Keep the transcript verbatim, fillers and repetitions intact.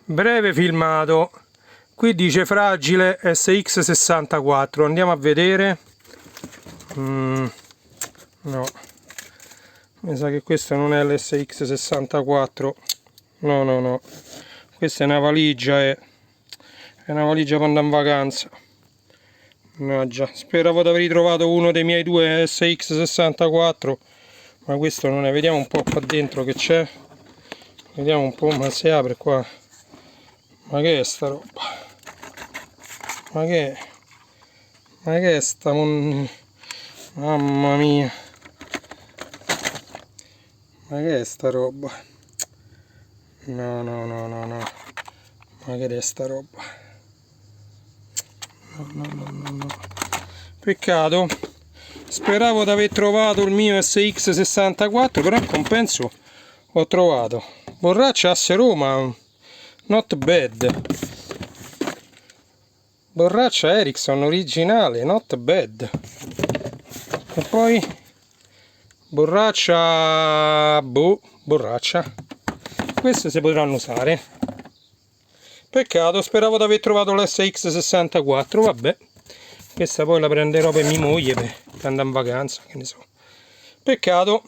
Breve filmato. Qui dice fragile S X sessantaquattro, andiamo a vedere. Mm, no, mi sa che questa non è l'S X sessantaquattro. No, no, no. Questa è una valigia, è, è una valigia per andare in vacanza. Mannaggia, speravo di aver trovato uno dei miei due S X sessantaquattro, ma questo non è. Vediamo un po' qua dentro che c'è. Vediamo un po', ma si apre qua. Ma che è sta roba? Ma che è? Ma che è sta mon-, mamma mia. Ma che è sta roba? No, no, no, no, no. Ma che è sta roba? No, no, no, no, no. Peccato. Speravo di aver trovato il mio S X sessantaquattro, però in compenso ho trovato borraccia Asse Roma. Not bad. Borraccia Ericsson originale, not bad. E poi borraccia, boh, borraccia. Queste si potranno usare. Peccato, speravo di aver trovato l'S X sessantaquattro, vabbè. Questa poi la prenderò per mia moglie, per, per andare in vacanza, che ne so. Peccato.